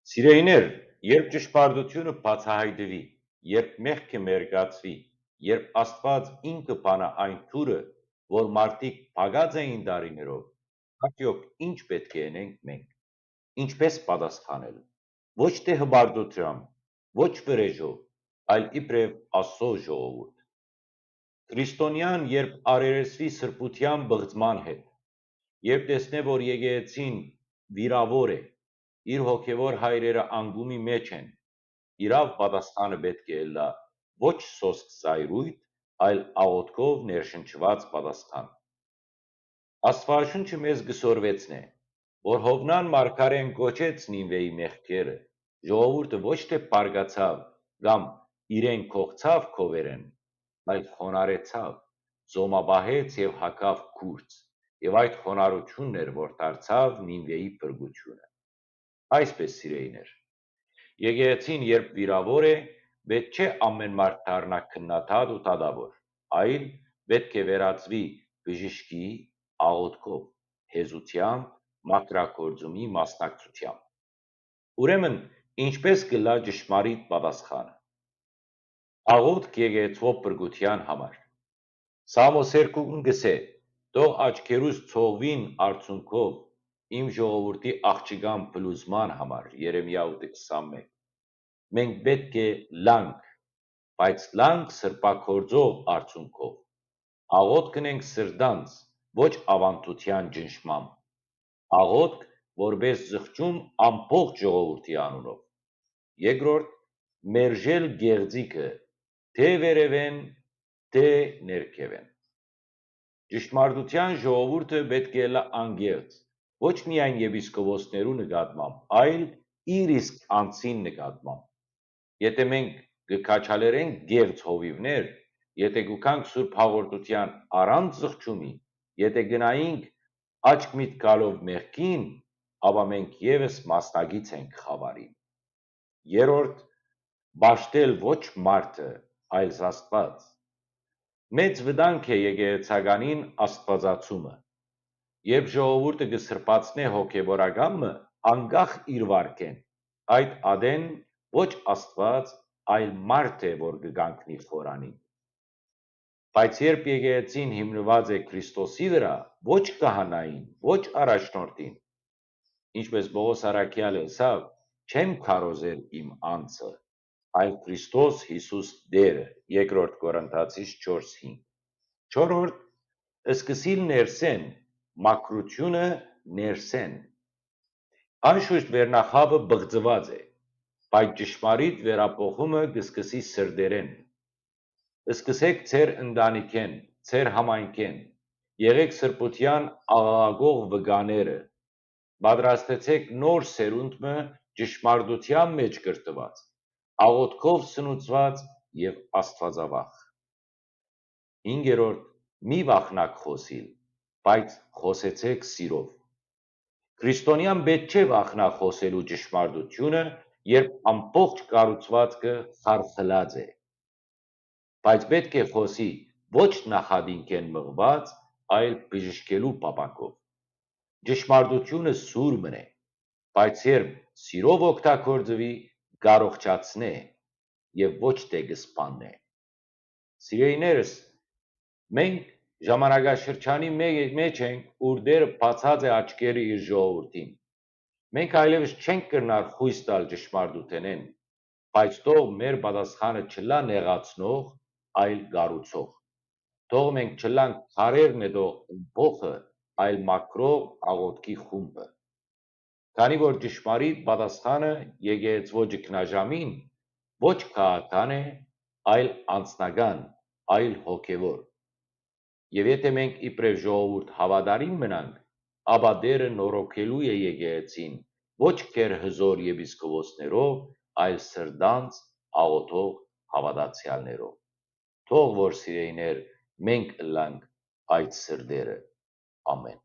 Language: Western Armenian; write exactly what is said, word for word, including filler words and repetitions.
Սիրելիներ, երբ ճշմարտությունը բացայայտուի, երբ մեղքը մերկացուի, երբ Աստուած ինքը բանայ այն դուռը, որ մարդիկ փակած էին տարիներով, արդեօք ի՞նչ պէտք է ընենք մենք։ Ինչպե՞ս պատասխանել։ Ոչ թէ հպարտությամբ, ոչ վրէժով, այլ իբրեւ Աստուծոյ ժողովուրդ։ Քրիստոնեան երբ առերեսուի սրբութեան պղծման հետ, երբ տեսնէ, որ եկեղեցին վիրաւոր է, իր հոգեւոր հայրերը անկումի մէջ են, իրաւ պատասխանը պէտք է ըլլայ ոչ սոսկ զայրոյթ, այլ աղօթքով ներշնչուած պատասխան։ Աստուածաշունչը մեզ կը սորվեցնէ, որ Յովնան մարգարէն կոչեց Նինուէի մեղքերը, ժողովուրդը ոչ թէ բարկացաւ կամ իրեն կողցաւ քովերէն, այլ խոնարհեցաւ, ծոմապահեց եւ հագաւ կուրծ, եւ այդ խոնարհությունն էր, որ դարձաւ Նինուէի փրկութիւնը։ Այսպէս, սիրելիներ, եկեղեցին երբ վիրաւոր է, պէտք չէ ամէն մարդ դառնայ քննադատ ու դատաւոր, այլ պէտք է վերածուի բժիշկի, աղօթքով, հեզութեամբ, մաքրագործումի մասնակցությամբ։ Ուրեմն, ինչպե՞ս կ'ըլլայ ճշմարիտ պատասխանը։ Աղօթք եկեղեցւոյ փրկութեան համար։ Սաղմոսերգուն կ'ըսէ. «Թող աչքերուս ցողուին արցունքով իմ ժողովուրդի աղջկան փլուզման համար», Երեմիա ութ քսանմէկ։ Մենք պէտք է լանք, բայց լանք սրբագործող արցունքով։ Աղօթք ընենք սրտանց, ոչ աւանդութեան ճնշմամբ։ Աղօթք որպէս զղջում ամբողջ ժողովուրդի անունով։ Երկրորդ, մերժել գեղձիկը, թէ վերեւէն, թէ ներքեւէն։ Ճշմարտութեան ժողովուրդը պէտք է ըլլայ անկեղծ, ոչ միայն եպիսկոպոսներու նկատմամբ, այլ իր իսկ անձին նկատմամբ։ Եթէ մենք կը քաջալերենք գեղձ հովիւներ, եթէ կու գանք Սուրբ Հաղորդութեան առանց զղջումի, եթէ գնայինք աչք միտքալով մեղքին, ապա մենք եւս մասնակից ենք խաւարին։ Երրորդ, պաշտել ոչ մարդը, այլ Աստուած։ Մեծ վտանգ է եկեղեցականին աստուածացումը։ Երբ ժողովուրդը կը սրբացնէ հոգեվորական մը, անկախ իր վարքէն, այդ ատեն ոչ Աստուած, այլ մարդ է, որ կը կանգնի խորանին։ Բայց երբ եկեղեցին հիմնուած է Քրիստոսի վրայ, ոչ քահանային, ոչ առաջնորդին, ինչպէս Պողոս առաքեալը ըսաւ, «Չեմ քարոզեր իմ անձը, այլ Քրիստոս Յիսուս Տէրը», Երկրորդ Կորինթացիս չորս հինգ։ Չորրորդ, սկսիլ ներսէն, մաքրութիւնը ներսէն։ Անշուշտ վերնախաւը պղծուած է, բայց ճշմարիտ վերափոխումը կը սկսի սրտերէն։ Սկսէք ձեր ընտանիքէն, ձեր համայնքէն, եղէք սրբութեան աղաղակող վկաները, պատրաստեցէք նոր սերունդ մը ճշմարտութեան մէջ կրթուած, աղօթքով սնուցուած եւ աստուածավախ։ Հինգերորդ, մի վախնաք խօսիլ, բայց խօսեցէք սիրով։ Քրիստոնեան պէտք չէ վախնայ խօսելու ճշմարտութիւնը, երբ ամբողջ կառուցուածքը խարխլած է։ Բայց պէտք է խօսի ոչ նախատինքէն մղուած, այլ բժշկելու փափաքով։ Ճշմարտութիւնը սուր մըն է, բայց երբ սիրով օգտագործուի, կ'առողջացնէ եւ ոչ թէ կը սպաննէ։ Սիրելիներս, մենք ժամանակաշրջանի մէ-, մէջ ենք, ուր Տէրը բացած է աչքերը իր ժողովուրդին։ Մենք այլեւս չենք կրնար խոյս տալ ճշմարտութենէն, բայց թող մեր պատասխանը չըլլայ նեղացնող, այլ կառուցող։ Թող մենք չըլլանք քարեր նետող ըմբոխը, այլ մաքրող աղօթքի խումբը։ Քանի որ ճշմարիտ պատասխանը եկեղեցւոյ ճգնաժամին ոչ քաղաքական է, այլ անձնական, այլ հոգեվոր։ Եւ եթէ մենք իբրեւ ժողովուրդ հաւատարիմ մնանք, ապա Տէրը նորոգելու է եկեղեցին ոչ քերհզոր եպիսկոպոսներով, այլ սրտանց աղօթող հաւատացեալներով։ Թող որ, սիրելիներ, մենք ըլլանք այդ սրտերը։ Ամէն։